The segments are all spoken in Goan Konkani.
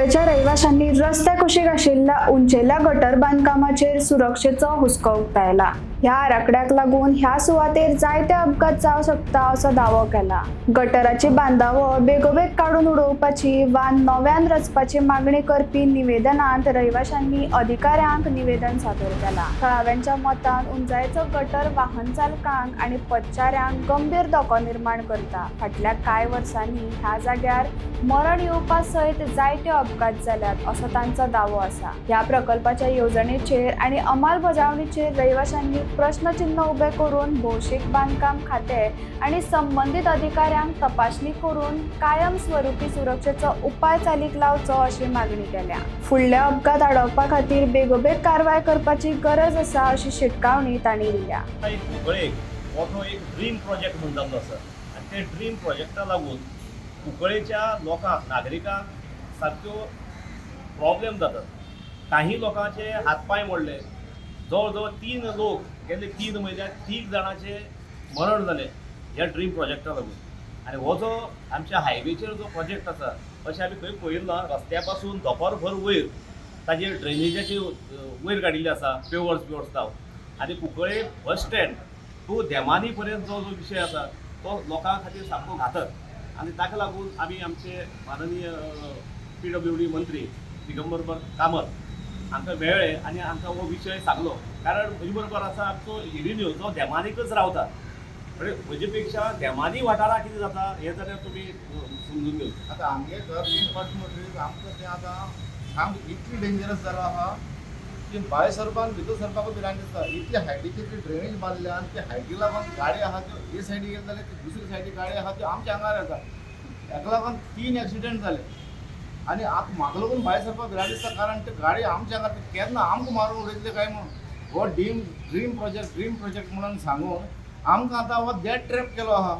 कुंकळेच्या रहिवाशांनी रस्त्या कुशीक आशिल्ल्या उंचेल्या गटर बांदकामाचेर सुरक्षेचो हुस्को उक्तायला. ह्या आराखड्याक लागून ह्या सुवातेर जायते अपघात जावं शकता असो दावो केला. गटराची बांदावळ बेगोबेग काडून उडोवपाची वा नव्यान रचपाची मागणी करपी निवेदनांत रहिवाशांनी अधिकाऱ्यांक निवेदन सादर केला. थळाव्यांच्या मतान उंचायेचो गटर वाहन चालकांक आनी पथचाऱ्यांक गंभीर धोको निर्माण करता. फाटल्या कांय वर्सांनी ह्या जाग्यार मरण येवपा सयत जायते अपघात जाल्यात असो तांचो दावो आसा. ह्या प्रकल्पाच्या येवजणेचेर आनी अंमलबजावणीचेर रहिवाशांनी प्रश्नचिन्ह उबें करून भौशीक बांदकाम खातें आनी संबंदीत अधिकाऱ्यांक तपासणी करून कायम स्वरुपी सुरक्षेचो उपाय चालीक लावचो अशी मागणी केल्या. फुडले अपघात आडावपा खातीर बेगोबेग कारवाय करपाची गरज आसा अशी शिटकावणी तांणी दिल्या. एक कुंकळेक मोठो एक ड्रीम प्रोजेक्ट म्हूण जाल्लो आसा आनी ते ड्रीम प्रोजेक्टा लागून कुंकळेच्या लोकांक, नागरिकांक सारक्यो प्रॉब्लेम जातात. काही लोकांचे हात पांय मोडले, जवळ जवळ तीन लोक गेले 3 म्हयन्याक तीग जाणांचे मरण जालें ह्या ड्रीम प्रोजेक्टा लागून. आनी हो जो आमच्या हायवेचेर जो प्रोजेक्ट आसा, अशें आमी खंय पळयल्लो ना. रस्त्या पासून धोंपरभर वयर ताजेर ड्रेनेजाची वयर काडिल्ली आसा, पेवर्स बिवर्स लावन. आनी कुंकळे बस स्टँड टू देमानी पर्यंत जो जो विशय आसा तो लोकां खातीर सामको घातक. आनी ताका लागून आमी आमचे माननीय पीडब्ल्यूडी मंत्री दिगंबर कामत हांकां मेळ्ळे आनी हांकां हो विशय सांगलो, कारण म्हजे बरोबर आसा आमचो इरिन्यू जो देमानीकच रावता. म्हणजे म्हजे पेक्षा देमानी वाठाराक कितें जाता हें जाल्यार तुमी समजून घेवचें. आतां आमगे घर 3 फावट म्हणटरीच आमकां तें आतां सामकें इतली डेंजरस जालां आहा की भायर सरपाक, भितर सरपाकूय भिरांत दिसता. इतले हायटीची ती ड्रेनेज बांदल्या आनी ते हायटी लागून गाडी आहा त्यो हे सायडी गेले जाल्यार ती दुसरी सायडी गाडी आहा त्यो आमच्या आंगार येता. हेका लागून तीन एक्सिडंट जाले आनी आतां म्हाका लागून भायर सरपाक भिरांत दिसता, कारण ते गाडी आमच्या आंगार केन्ना आमकां मारून उडयतले काय म्हणून. हो dream dream project, dream project म्हणून सांगून आमकां आतां हो डेथ ट्रॅप केलो आहा.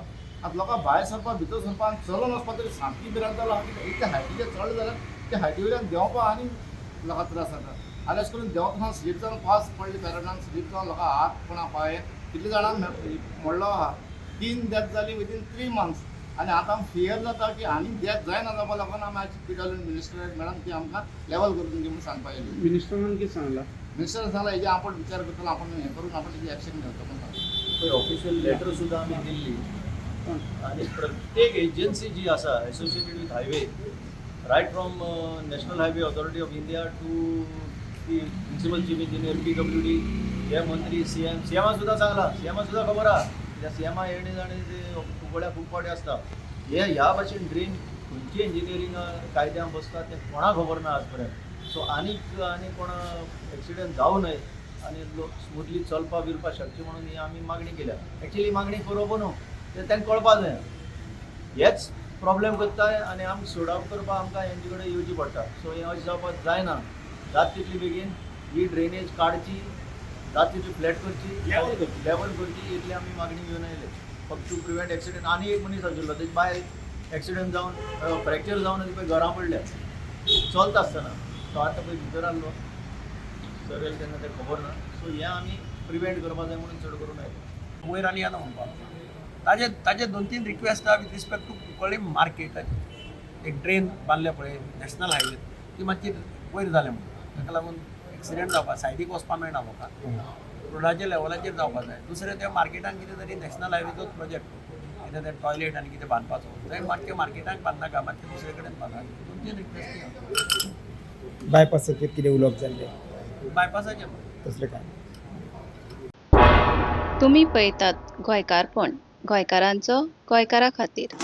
आतां लोकां भायर सरपाक, भितर सरपाक आनी चलोन वचपाक तरी सामकी भिरांत जालो आहा की इतले हायटीचेर चडले जाल्यार ते हायटी वयल्यान देंवपाक आनी लोकांक त्रास जाता. आनी अशें करून देंवतना स्लीप जावन पास पडले कारणान स्लीप जावन लोकां हात कोणा पांय कितले जाणांक मोडलो आहा. तीन डेथ जाली विदीन 3 मंथ्स. आनी आतां फियर जाता की आनी डेथ जायना जावपा लागून आमी आयज पीडब्ल्यू मिनिस्टर मॅडम ती आमकां लेवल करून दी म्हणून सांगपा येयली. मिनिस्टरान कितें सांगलां? मिनिस्टर सांगला, हेजे आपण विचार करतलो, आपण हें करून आपण तेजी एक्शन घेतलो म्हणून सांगला. पळय, ऑफिशियल लेटर सुद्दां आमी दिल्ली आनी प्रत्येक एजन्सी जी आसा associated with highway, right from National Highway Authority of India to the Principal Chief Engineer, PWD, हे मंत्री, सीएम, सीएमा सुद्दां सांगलां. सीएमा सुद्दां खबर आहा, कित्याक सीएमा येणे जाणे ते कुंकळ्या खूब फावटी आसता. हे ह्या भाशेन ड्रेन खंयची इंजिनियरींग कायद्यान बसता तें कोणाक खबर ना आज पर्यंत. सो आनीक आनी कोण एक्सिडंट जावं नये आनी लोक स्मुथली चलपा बिरपा शकचे म्हणून ही आमी मागणी केल्या. एक्चुली मागणी करप न्हू, तें तांकां कळपा जाय. हेच प्रॉब्लेम करताय आनी आमकां सोड आउट करपाक आमकां हेंचे कडेन येवची पडटा. सो हें अशें जावपाक जायना. जाता तितली बेगीन ही ड्रेनेज काडची, जाता तितली फ्लॅट करची, लेवल करची. लेवल करची, इतली आमी मागणी घेवन आयले, फक्त टू प्रिवेंट एक्सिडंट. आनी एक मनीस आशिल्लो, तेजी बायल एक्सिडंट जावन, फ्रॅक्चर जावन ती पळय घरा पडल्या चलता आसतना. तो आतां पळय भितर आहलो सर येयले तेन्ना तें खबर ना. सो हें आमी प्रिवेंट करपा जाय म्हणून चड करून आयले. वयर आनी येना म्हणपाक. ताजे दोन तीन रिक्वेस्ट आहा विथ रिस्पेक्ट टू कुंकळ्ळी मार्केटाचे. एक ड्रेन बांदल्या पळय नॅशनल हायवे, ती मातशी वयर जाल्या म्हणून ताका लागून एक्सिडंट जावपा, सायडीक वचपा मेळना लोकांक. रोडाच्या लेवलाचेर जावपा जाय. दुसरें, त्या मार्केटान कितें तरी नॅशनल हायवेचोच प्रोजेक्ट कितें तें टॉयलेट आनी कितें बांदपाचो, थंय मातशें मार्केटाक बांदनाका, मातशें दुसरे कडेन बांदा. दोन तीन रिक्वेस्टी. बायपासाचेर कितें उलोवप जाल्लें? बायपासाचेर तसलें काय? तुमी पळयतात गोंयकारपण, गोंयकारांचो गोंयकारा खातीर.